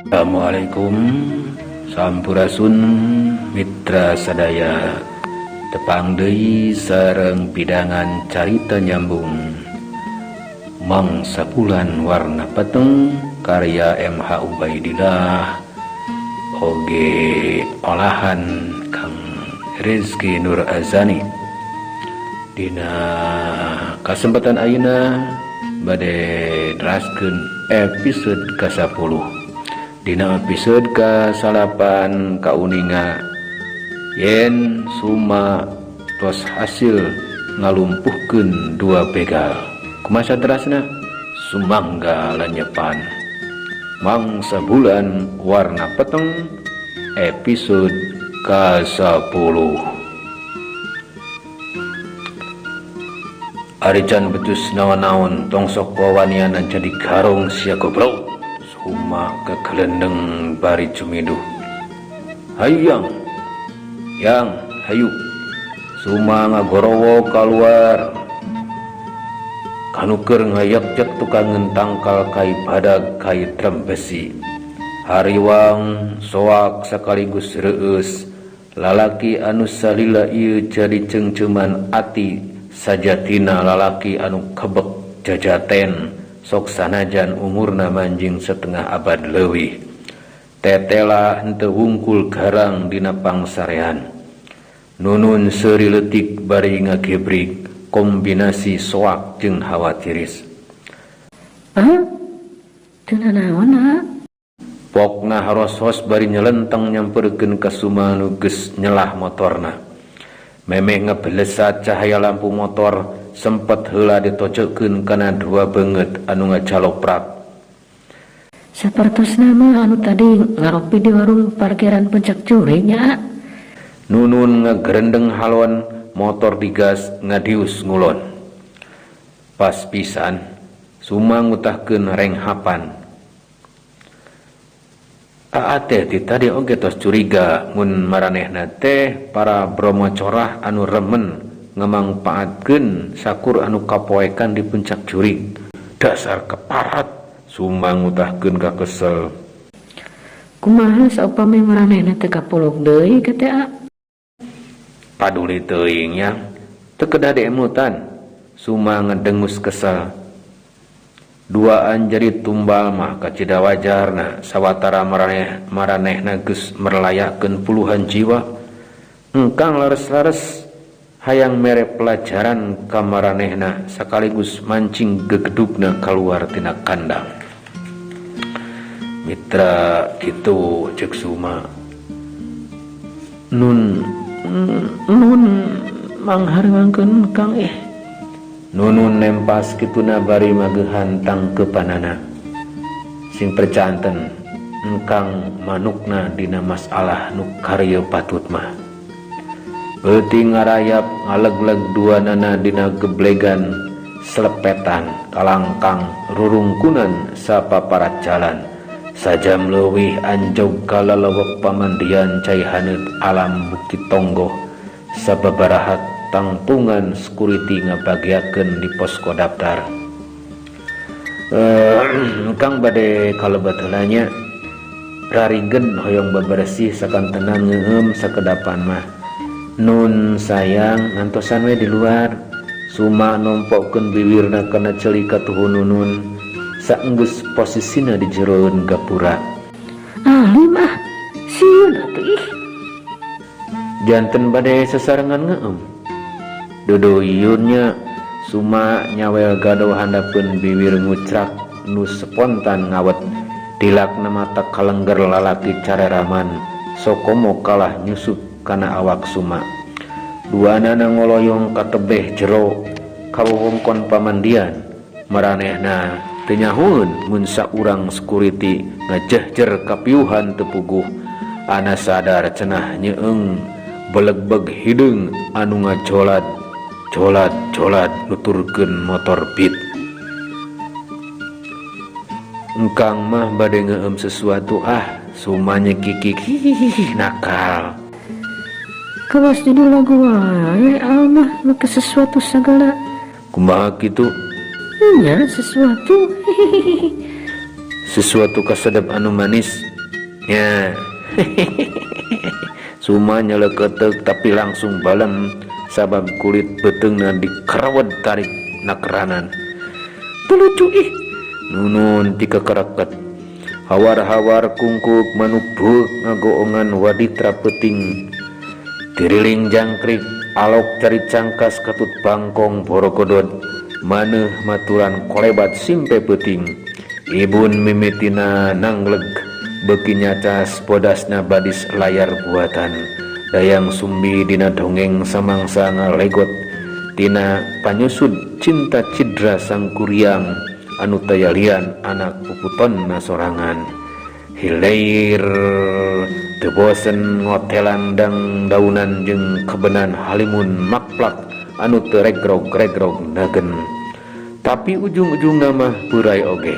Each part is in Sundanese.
Assalamualaikum Sampurasun Mitra sadaya tepang deui sareng pidangan carita nyambung Mangsa Bulan Warna Peteng karya MH Ubaidillah oge olahan Kang Rizky Nur Azani. Dina kasempatan ayeuna bade neraskeun episode ka-10. Dina episode ka-9 kauninga yen Suma tos hasil ngalumpuhkeun dua begal. Kumaha terasna? Sumangga lenyepan. Mangsa Bulan Warna Peteng episode ka-10. Ari can betus naon-naon tong sok wawanianan jadi garong sia goblok. Suma kegelendeng bari cumiduh. Hayu yang. Yang, hayu. Suma ngagorowo kaluar. Kanu keur ngayekjek tukangeun tangkal kai badag kai drum besi. Hariwang soak sakaligus reueus. Lalaki anu salila ieu jadi ceungceuman ati sajatina lalaki anu kebek jajaten sok sanajan umurna manjing setengah abad leuwih. Tetela henteu wungkul garang dina pangsarean. Nunun seuri leutik bari ngagebrig kombinasi soak jeung hawa tiris. Ah, teu nanaon, ah? Pokna harosos bari nyelenteng nyamperkeun ka Suma nu geus nyelah motorna. Memeh ngebelesat cahaya lampu motor sempet heula ditojokeun kana dua beungeut anu ngajaloprak. Sapertosna mah anu tadi ngaropi di warung parkiran Puncak Curi nya. Nunun ngagerendeng halon motor digas ngadius ngulon. Pas pisan Suma ngutahkeun renghapan. Aa teh ti tadi oge tos curiga mun maranehna teh para bromo corah anu remen ngamangpaatkeun sakur anu kapoekan di Puncak Jurig. Dasar keparat Suma ngutahkeun ka kesel. Kumaha saupami maranehna teh kapuluk deui ka teh a? Paduli teuing yang teu kedah diemutan. Suma ngedengus kesel. Duaan jadi tumbal mah kacida wajarna sawatara maranehna geus merlayakeun puluhan jiwa. Engkang leres-leres hayang mere pelajaran ka maranehna sakaligus mancing gegedugna kaluar tina kandang. Mitra kitu ceuk Suma. Nun nun manghareuangkeun Kang eh. Nunun nempas kituna bari magehan tangkeupanana. Sing percanten engkang manukna dina masalah nu karya patut mah. Beuting ngarayap ngalegleg duanana dina geblegan selepetan kalangkang rurungkunan sapaparat jalan. Sajam leuwih anjog ka lalewek pamandian cai haneut alam Bukit Tonggoh sababaraha tangtungan security ngabagiakeun di posko daftar. Kang bade kalebet heula nya. Rarigen hoyong bebersih sakantenan ngeueum sakedapan mah. Nun sayang ngantosan we di luar. Suma nompokeun biwirna kana ceuli katuhu Nunun. Saenggeus posisina di jeroeun gapura. Alim ah, sieun atuh ih. Janten bade sasarengan ngeueum. Dodoyun nya Suma nyawel gado handapeun biwir ngucrak nu spontan ngawet. Dilakna mata kalengger lalaki careraman sokomo kalah nyusup kana awak Suma. Duanana ngoloyong ka tebeh jero kawewengkon pamandian. Maranehna teu nyahueun mun saurang security ngajehjer kapiuhan teu puguh. Ana sadar cenah nyeung belegbeg hideung anu ngajolad jolat jolat nuturkeun motor beat. Engkang mah bade ngeueum sesuatu ah, Sumanya kikik hihihi nakal. Kawas judul lagu wae ah mah make sesuatu sagala. Kumaha kitu? Nya sesuatu hihihi. Sesuatu kasedep anu manis. Nya. Suma nyeleketeuk tapi langsung balem sabab kulit beuteungna dikerawed tarik nakeranan. Teu lucu ih. Nunun tikekereket. Hawar-hawar kungkuk manuk bueuk ngagoongan waditra peuting. Tiriling jangkrik alok cari cangkas katut bangkong borogodod maneuh maturan kolebat simpe peuting. Ibun mimitina nangleg beuki nyacas podasna badis layar buatan. Dayang Sumbi dina dongeng samangsa ngalegot tina panyusud cinta cidra Sangkuriang anu tayalian anak puputonna sorangan. Hileir teu bosen ngotelan dangdaunan jeung kebenan halimun makplak anu teu regrog-regrog nagen. Tapi ujung-ujungna mah peurai oge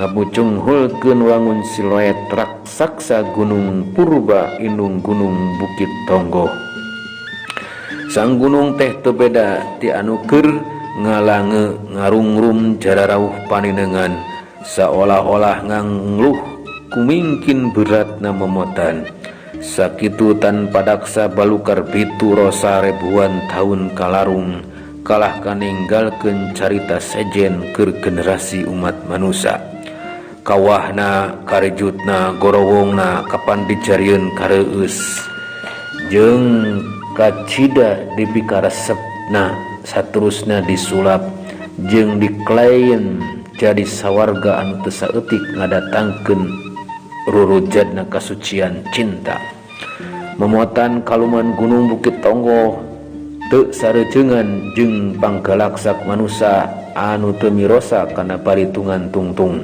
ngamucunghulkeun wangun siluet raksaksa gunung purba indung gunung Bukit Tonggoh. Sang gunung teh teu beda ti anu keur ngalange ngarungrum jararauh paninengan saolah-olah ngangluh kumingkin beratna momotan. Sakitu tanpa daksa balukar bitu rosa ribuan tahun kalarung kalah kaninggalkeun carita sejen keur generasi umat manusia. Kawahna, karejutna, gorowongna kapan dijarieun kareueus jeung kacida dipikaresepna saterusna disulap jeung diklaim jadi sawarga anu teu saeutik ngadatangkeun rurujadna kasucian cinta. Memotan kaluman gunung Bukit Tonggoh teu sareuceungan jeung panggalaksak manusa anu teu mirosa kana paritungan tungtung.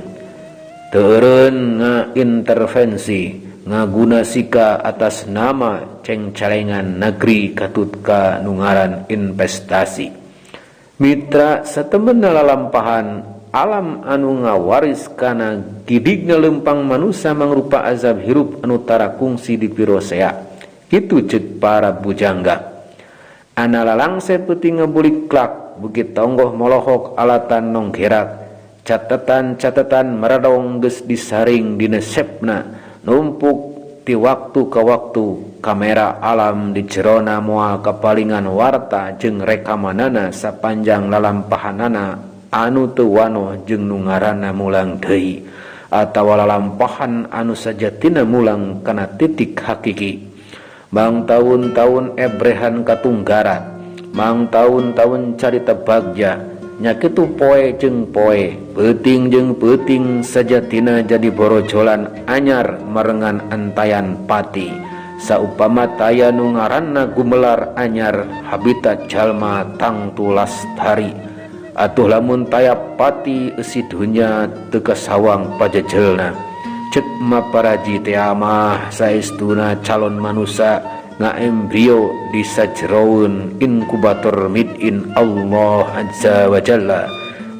Teu eureun ngaintervensi ngaguna sika atas nama cengcalengan negeri katut ka nu ngaran investasi. Mitra satemena lalampahan alam anu ngawaris kana gidigna lempang manusa mangrupa azab hirup anu tara kungsi di pirosea. Kitu ceuk para bujangga. Ana lalangse peuting ngabulik klak Bukit Tonggoh molohok alatan nonggerak. Catatan-catatan meredong geus disaring dina sepna numpuk ti waktu ka waktu kamera alam di jerona moal kapalingan warta jeung rekamanana sapanjang lalampahanana anu teu wanoh jeung nu ngaranna mulang deui atawa lalampahan anu sajatina mulang kana titik hakiki. Mang taun-taun ebrehan katunggaran, mang taun-taun carita bagja, nya kitu poe jeung poe, peuting jeung peuting sajatina jadi borojolan anyar marengan antayan pati. Saupama taya nu ngaranna gumelar anyar habitat jalma tangtu lastari. Atuh lamun taya pati eusi dunya teu kasawang pajejelna. Ceuk maparaji teh mah saestuna calon manusa ngaembrio di sajeroeun inkubator made in Allah Azza wa Jalla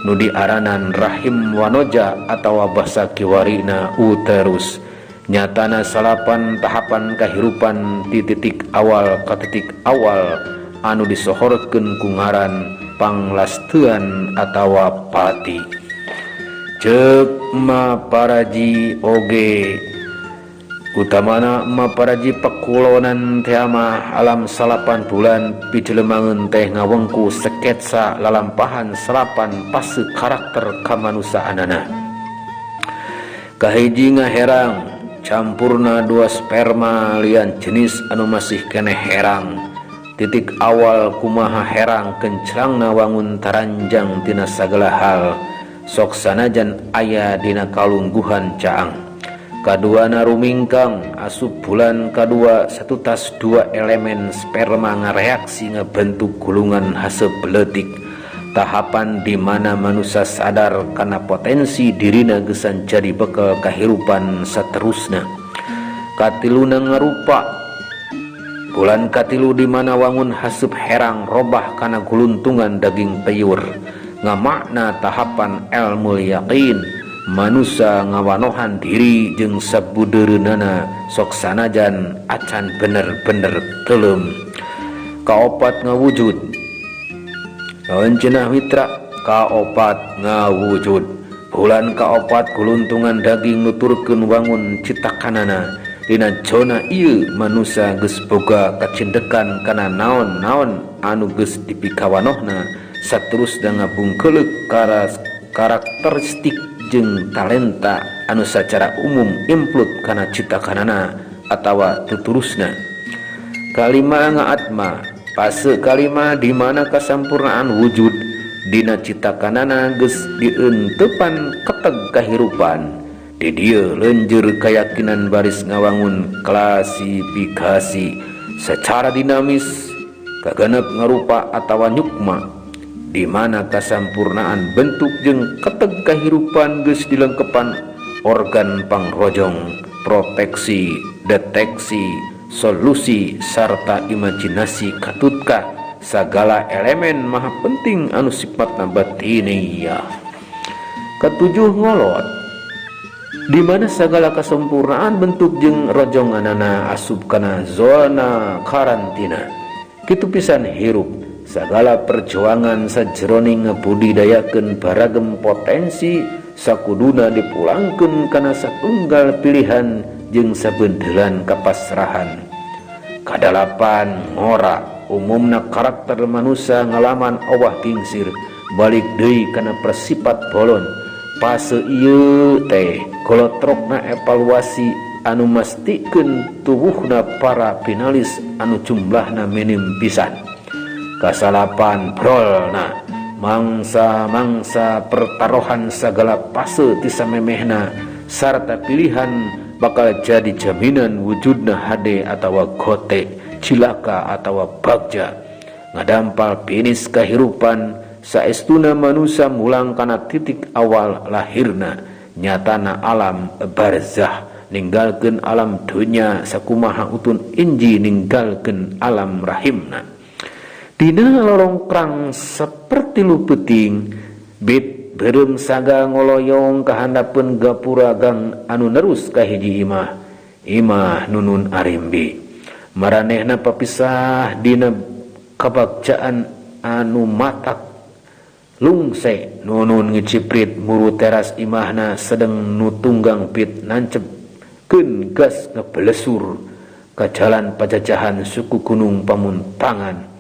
nu diaranan rahim wanoja atawa basa kiwarina uterus. Nyatana salapan tahapan kahirupan ti titik awal ka titik awal anu disohorkeun ku ngaran panglastean atawa pati. Ceuk maparaji oge utamana maparaji pekulonan teh mah alam salapan bulan pijelemangeun teh ngawengku sketsa lalampahan salapan pase karakter kamanusaanana. Kahiji ngaherang campurna dua sperma lian jenis anu masih keneh herang. Titik awal kumaha herang kencrangna wangun taranjang tina sagala hal sok sanajan aya dina kalungguhan caang. Kaduana rumingkang asup bulan kadua satu tas dua elemen sperma ngareaksi ngebentuk gulungan haseup beletik. Tahapan di mana manusia sadar kana potensi dirina gesan jadi bekal kahirupan saterusna. Katiluna ngarupa bulan katilu di mana wangun haseup herang robah kana guluntungan daging peyur. Ngamakna tahapan ilmu yaqin manusa ngawanohan diri jeung sabudeureunana sok sanajan acan bener-bener teuleum. Kaopat ngawujud. Lawan cenah mitra kaopat ngawujud. Bulan kaopat guluntungan daging nuturkeun wangun citakanana. Dina zona ieu manusa geus boga kacindekan kana naon-naon anu geus dipikawanohna saterusna ngabungkeuleuk karakteristik jeung talenta anu sacara umum implut kana citakanana atawa tuturusna. Kalima ngaatma fase kalima di mana kasampurnaan wujud dina citakanana geus dientepan keteg kahirupan. Di dieu lenjeur kayakinan baris ngawangun klasifikasi secara dinamis kagenep ngarupa atawa nyukma di mana kasampurnaan bentuk jeung keteg kahirupan geus dilengkepan organ pangrojong, proteksi, deteksi, solusi sarta imajinasi katutka sagala elemen maha penting anu sifatna batiniyah. Katujuh ngolot di mana sagala kasempurnaan bentuk jeung rojonganana asup kana zona karantina. Kitu pisan hirup sagala perjuangan sajroning ngabudidayakeun baragem potensi sakuduna dipulangkeun kana satunggal pilihan jeung sabendelan kapasrahan. Kadalapan ngora umumna karakter manusia ngalaman owah kingsir balik deui kana persipat bolon. Fase ieu teh golotrokna evaluasi anu mastikeun tubuhna para finalis anu jumlahna minim pisan. Kasalapan brolna mangsa-mangsa pertaruhan sagala fase ti samemehna sarta pilihan bakal jadi jaminan wujudna hade atawa gote, cilaka atawa bagja. Ngadampal finish kahirupan saestuna manusia mulang kana titik awal lahirna nyatana alam barzah ninggalkeun alam dunya sakumaha utun inji ninggalkeun alam rahimna. Dina lorongkrang seperti lupeting bit beureum saga ngoloyong kahandapeun gapura gang anu nerus ka hiji imah, imah Nunun Arimbi. Maranehna papisah dina kabagjaan anu matak lungse. Nunun ngiciprit muru teras imahna sedeng nu tunggang pit nancepkeun gas ngebelesur ka jalan pajajahan suku Gunung Pamuntangan.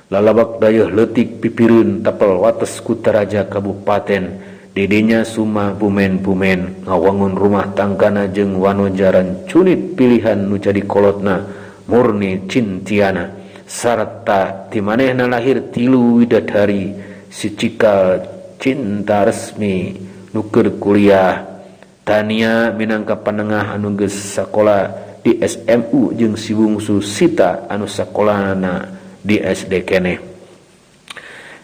Lalawak dayeuh leutik pipireun tapel wates Kutaraja Kabupaten. Didinya Suma bumen-bumen ngawangun rumah tanggana jeung wanojaran cunit pilihan nu jadi kolotna murni cintiana sarta ti manehna lahir tilu widadari si cikal cinta resmi nu keur kuliah. Tania minangka panengah anu geus sakola di SMU jeung si bungsu Sita anu sakolana di SD keneh.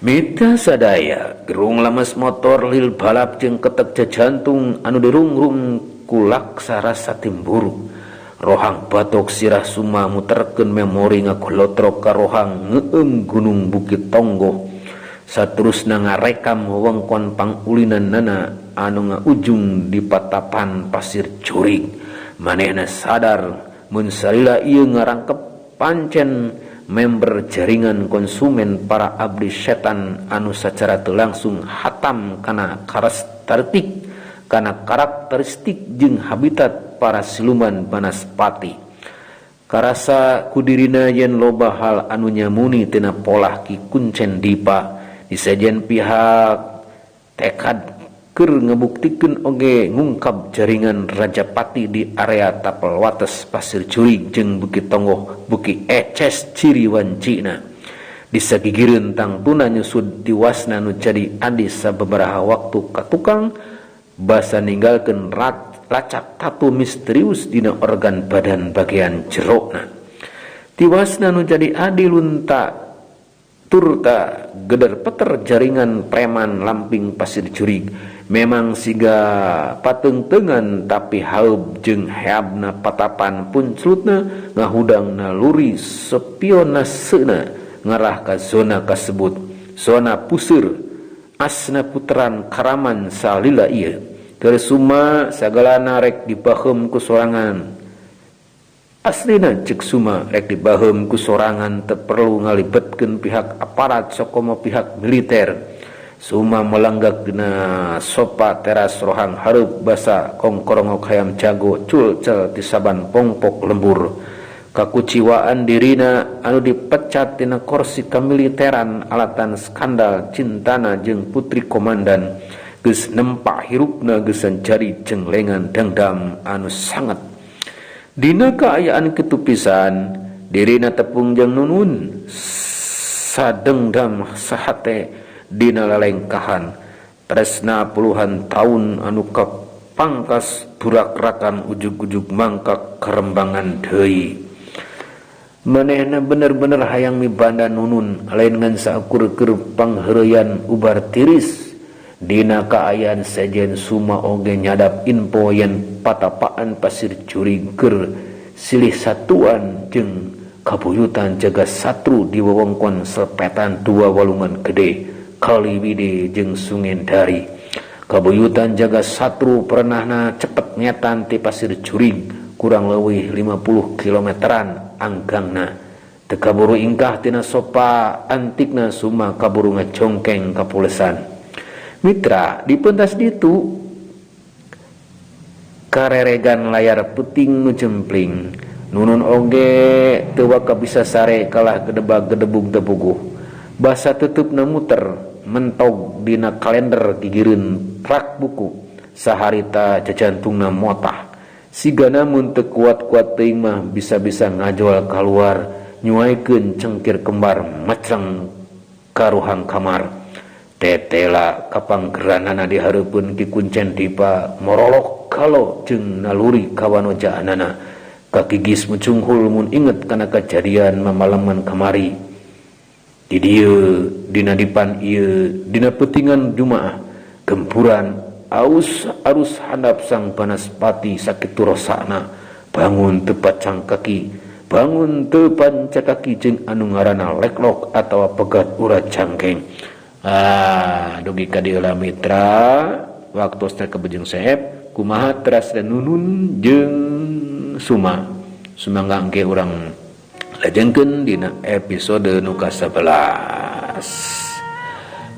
Mita sadaya gerung lemes motor lil balap jeung ketek jajantung anu dirungrung ku laksa rasa timburu. Rohang batok sirah Suma muterkeun memori ngagolotrok ka rohang ngeueum gunung Bukit Tonggoh. Saterusna ngarekam wewengkon pangulinanana anu ngaujung di patapan pasir jurig. Manehna sadar mun salila ieu ngarangkep pancen member jaringan konsumen para abdi setan anu sacara teu langsung hatam kana karakteristik, kana karakteristik jeung habitat para siluman banaspati. Karasa kudirina yen loba hal anu nyamuni tina polah Ki Kuncen Dipa disejen pihak tekad keur ngabuktikeun oge ngungkap jaringan Rajapati di area tapel wates Pasir Jurig jeung Bukit Tonggoh Bukit Eces ciri wancina. Disagigireun tangtuna nyusud tiwasna nu jadi adi sababaraha waktu ka tukang basa ninggalkeun lacak tatu misterius dina organ badan bagian jerona. Tiwasna nu jadi adi lunta turta geder peter jaringan preman lamping Pasir Jurig memang siga patengtengan tapi haub jeung heabna patapan punclutna ngahudang naluri sepionaseuna ngarah ka zona kasebut zona puseur asna puteran karaman salila ieu. Keur Suma sagalana rek dibaheum ku sorangan. Aslina ceuk Suma rek dibaheum ku sorangan teu perlu ngalibetkeun pihak aparat sakomo pihak militer. Suma melenggak dina sopa teras rohang hareup basa kongkorongok hayam jago cul-cel ti saban pongpok lembur. Kakuciwaan dirina anu dipecat tina korsi kamiliteran alatan skandal cintana jeung putri komandan geus nempa hirupna geusan jari jenglengan dangdam anu sanget. Dina kaayaan kitu pisan dirina tepung jeung Nunun sadengdam sahate dina lalengkahan tresna puluhan taun anu kapangkas burakrakan ujug-ujug mangkak karembangan deui. Manehna bener-bener hayang mibanda Nunun lain ngan saukur keur pangheureuyan ubar tiris. Dina kaayaan sejen Suma oge nyadap info yen patapaan Pasir Jurig keur silih satuan jeung kabuyutan jaga satru di wewengkon sepetan dua walungan gede Kaliwide jeung Sungendari. Kabuyutan jaga satru pernahna cepet ngetan ti Pasir Jurig kurang leuwih 50 kilometeran anggangna. Teu kaburu ingkah tina sopa antikna Suma kaburu ngajongkeng kapulesan. Mitra di pentas ditu kareregan layar puting nu jempling. Nunun oge teu waka bisa sare kalah gedebag-gedebug tepuguh. Basa tutupna muter mentog dina kalender gigireun rak buku. Saharita jajantungna motah. Sigana mun teu kuat-kuat teuing mah bisa-bisa ngajol kaluar nyuaikeun cengkir kembar macreng karuhang kamar. Tetela kapanggeranana di hareupeun Ki Kuncen Dipa morolok kalo jeung naluri kawanojaanana. Kakigis mucunghul mun inget kana kajadian mamalaman kamari. Di dieu dina dipan ieu dina peutingan Jumaah gempuran aus arus handap sang banaspati sakitu rosana bangun teu pacangkaki bangun teu pancakaki jeung anu ngaranna leklok atawa pegat urat cangkeng. Dugi ka dieu lah mitra waktosna kabejeng seep kumaha teras dan Nunun jeung Suma. Sumangga engke urang lajengkeun dina episode nu ka-11.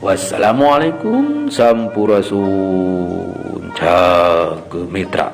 Wassalamualaikum, sampurasun, jaga mitra.